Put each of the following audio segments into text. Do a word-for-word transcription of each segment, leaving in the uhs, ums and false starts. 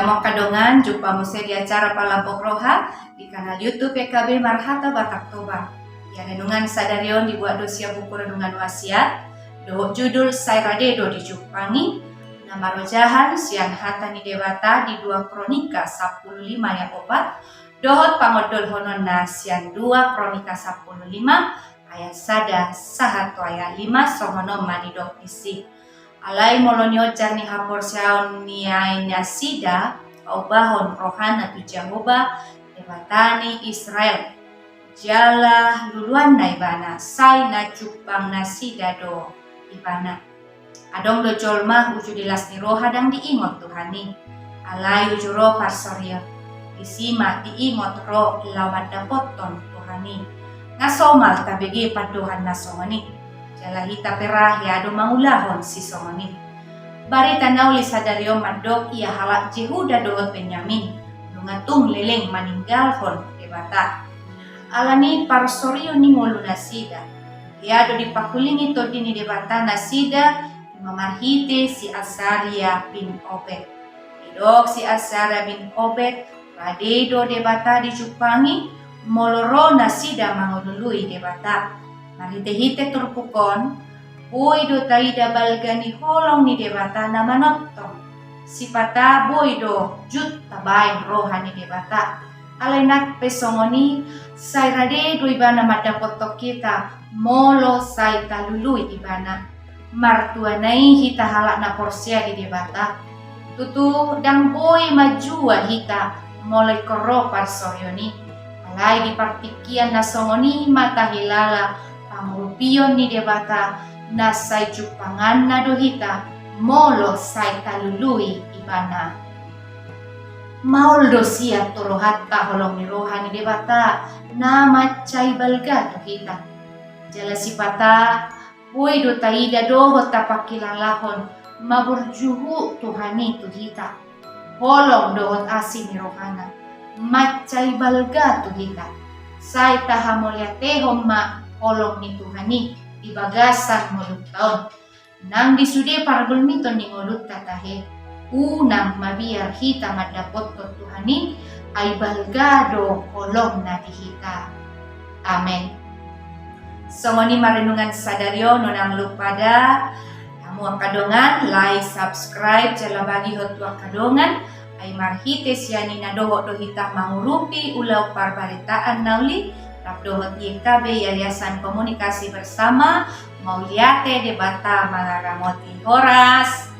Hamu angka dongan, jumpa muse di acara Palambok Roha di kanal YouTube Y K B Marhata Batak Toba. Ia renungan sadari on dibuat do sian buku renungan Wasiat dohot judul Sai Rade Do Dijumpangi, na marojahan sian hata ni Debata di dua Kronika sampulu lima ayat opat, dohot pangondolhononna sian dua Kronika sampulu lima ayat sada sahat tu ayat lima. Songon on ma didok disi: Alai molo niojar ni haporseaon ni nasida paubahon rohana tu Jahowa, Debata ni Israel, jala luluanna ibana, sai na jumpang nasida do ibana. Adong do jolma uju di las ni roha ndang diingot Tuhan i, alai uju ro parsorion, disi ma diingot ro laho mandapothon Tuhan i. Nga somal tabege pandohan na songon i. Jala hita pe ra hea do mangulahon sisongon i. Barita na uli sadari on mandok ia halak Jehuda dohot Benyamin nunga tung leleng maninggalhon Debata. Alani parsorion ni ngolu nasida, hea do dipahulingi Tondi ni Debata nasida, ima marhite si Asaria bin Obed. Didok si Asaria bin Obed, rade do Debata dijumpangi, molo ro nasida mangalului Debata. Marhitehite turpuk on, boi do taida balga ni holong ni Debata na manongtong. Sipata boi do jut tabaen roha ni Debata. Alai nang pe songon i, sai rade do ibana mandapothon hita, molo sai talului ibana. Martua na i hita halak na porsea di Debata. Tutu ndang boi manjua hita molo ingkon ro parsorion i. Alai di partingkian na songon i ma tahilala pangurupion ni Debata na sai jumpanganna do hita molo sai talului ibana. Maol do sian tu rohanta holong ni roha ni Debata na mansai balga tu hita. Jala sipata boi do taida dohot tapangkilalahon maburjuhuk Tuhan i tu hita. Holong dohot asi ni rohana mansai balga tu hita. Sai tahamauliatehon ma holong ni Tuhan i di bagasan ngolunta on. Nang di sude pargulmiton ni ngolunta tahe, unang mabiar hita mandapothon Tuhan i, ai balga do holongna di hita. Amen. Songon i ma renungan sadari on, unang lupa da hamu angka dongan like, subscribe, jala bagihon tu angka dongan. Ai marhite sian i na dohot do hita mangurupi ulaon parbaritaan na uli, rap dohot Y K B Yayasan Komunikasi Bersama. Mauliate, Debata mangaramoti. Horas.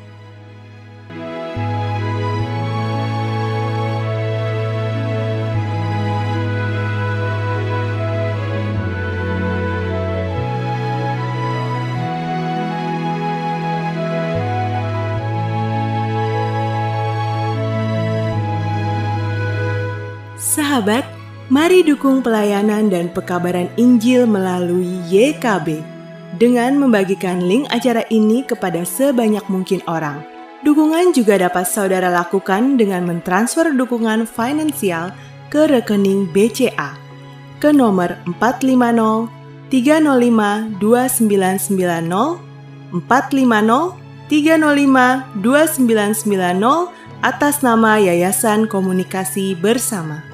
Sahabat, mari dukung pelayanan dan pekabaran Injil melalui Y K B dengan membagikan link acara ini kepada sebanyak mungkin orang. Dukungan juga dapat saudara lakukan dengan mentransfer dukungan finansial ke rekening B C A ke nomor empat lima nol tiga nol lima dua sembilan sembilan nol, empat lima nol tiga nol lima dua sembilan sembilan nol, atas nama Yayasan Komunikasi Bersama.